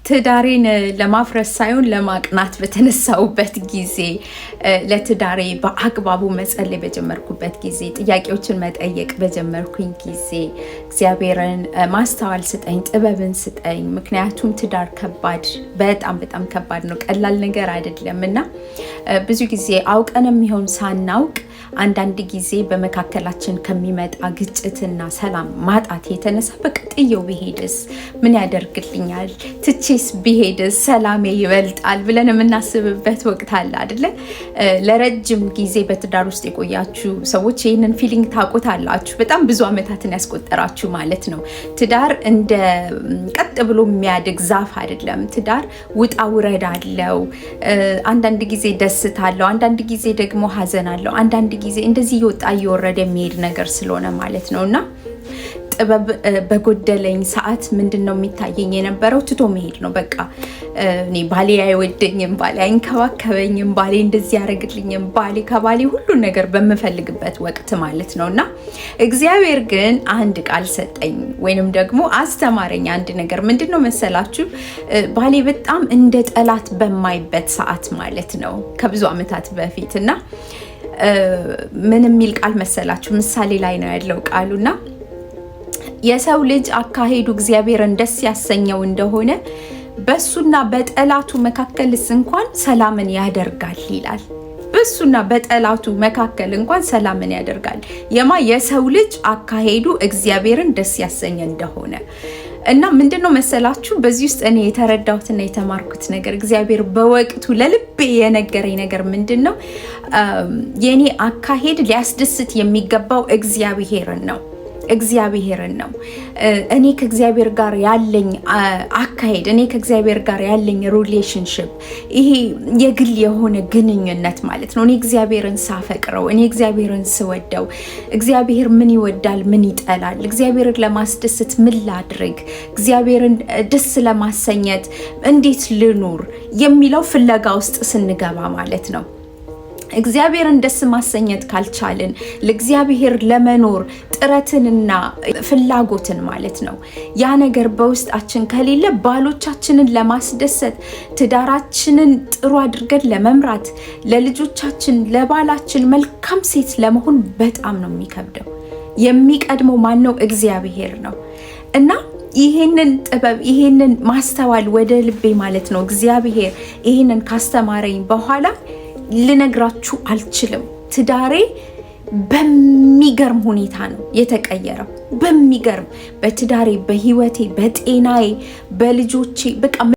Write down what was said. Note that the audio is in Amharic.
ትዳሬን ለማፍረስ ሳይሆን ለማቅናት በተነሳሁበት ጊዜ፣ ለትዳሬ በአግባቡ መጸለይ በጀመርኩበት ጊዜ፣ ጥያቄዎችን መጠየቅ በጀመርኩኝ ጊዜ፣ እግዚአብሔርን ማስተዋል ስጠኝ፣ ጥበብን ስጠኝ። ምክንያቱም ትዳር ከባድ፣ በጣም በጣም ከባድ ነው፣ ቀላል ነገር አይደለም። እና ብዙ ጊዜ አውቀንም ይሆን ሳናውቅ አንዳንድ ጊዜ በመካከላችን ከሚመጣ ግጭትና ሰላም ማጣት የተነሳ በቃ ጥየው ብሄድስ ምን ያደርግልኛል፣ ትቼስ ብሄድስ ሰላሜ ይበልጣል ብለን የምናስብበት ወቅት አለ አይደለ? ለረጅም ጊዜ በትዳር ውስጥ የቆያችሁ ሰዎች ይህንን feeling ታውቁታላችሁ። በጣም ብዙ ዓመታትን ያስቆጠራችሁ ማለት ነው። ትዳር እንደ ቀጥ ብሎ የሚያድግ ዛፍ አይደለም። ትዳር ውጣ ውረድ አለው። አንዳንድ ጊዜ ደስታ አለው፣ አንዳንድ ጊዜ ደግሞ ሀዘን አለው። አንዳንድ ጊዜ እንደዚህ እየወጣ እየወረደ የሚሄድ ነገር ስለሆነ ማለት ነው። እና ጥበብ በጎደለኝ ሰዓት ምንድን ነው የሚታየኝ የነበረው? ትቶ መሄድ ነው። በቃ እኔ ባሌ አይወደኝም፣ ባሌ አይንከባከበኝም፣ ባሌ እንደዚህ ያደርግልኝም፣ ባሌ ከባሌ ሁሉን ነገር በምፈልግበት ወቅት ማለት ነው። እና እግዚአብሔር ግን አንድ ቃል ሰጠኝ ወይንም ደግሞ አስተማረኝ አንድ ነገር። ምንድን ነው መሰላችሁ? ባሌ በጣም እንደ ጠላት በማይበት ሰዓት ማለት ነው፣ ከብዙ ዓመታት በፊት። እና ምን የሚል ቃል መሰላችሁ? ምሳሌ ላይ ነው ያለው ቃሉና የሰው ልጅ አካሄዱ እግዚአብሔርን ደስ ያሰኘው እንደሆነ በሱና በጠላቱ መካከልስ እንኳን ሰላምን ያደርጋል ይላል። በሱና በጠላቱ መካከል እንኳን ሰላምን ያደርጋል። የማ የሰው ልጅ አካሄዱ እግዚአብሔርን ደስ ያሰኘ እንደሆነ። እና ምንድን ነው መሰላችሁ፣ በዚህ ውስጥ እኔ የተረዳሁትና የተማርኩት ነገር፣ እግዚአብሔር በወቅቱ ለልቤ የነገረኝ ነገር ምንድን ነው? የእኔ አካሄድ ሊያስደስት የሚገባው እግዚአብሔርን ነው። እግዚአብሔርን ነው። እኔ ከእግዚአብሔር ጋር ያለኝ አካሄድ፣ እኔ ከእግዚአብሔር ጋር ያለኝ relationship፣ ይሄ የግል የሆነ ግንኙነት ማለት ነው። እኔ እግዚአብሔርን ሳፈቅረው፣ እኔ እግዚአብሔርን ስወደው፣ እግዚአብሔር ምን ይወዳል፣ ምን ይጠላል፣ እግዚአብሔርን ለማስደሰት ምን ላድርግ፣ እግዚአብሔርን ደስ ለማሰኘት እንዴት ልኑር የሚለው ፍለጋ ውስጥ ስንገባ ማለት ነው። እግዚአብሔርን ደስ ማሰኘት ካልቻልን፣ ለእግዚአብሔር ለመኖር ጥረትንና ፍላጎትን ማለት ነው፣ ያ ነገር በውስጣችን ከሌለ ባሎቻችንን ለማስደሰት፣ ትዳራችንን ጥሩ አድርገን ለመምራት፣ ለልጆቻችን፣ ለባላችን መልካም ሴት ለመሆን በጣም ነው የሚከብደው። የሚቀድመው ማን ነው? እግዚአብሔር ነው። እና ይሄንን ጥበብ፣ ይሄንን ማስተዋል ወደ ልቤ ማለት ነው እግዚአብሔር ይሄንን ካስተማረኝ በኋላ ልነግራችሁ አልችልም። ትዳሬ በሚገርም ሁኔታ ነው የተቀየረው። በሚገርም በትዳሬ፣ በህይወቴ፣ በጤናዬ፣ በልጆቼ በቃ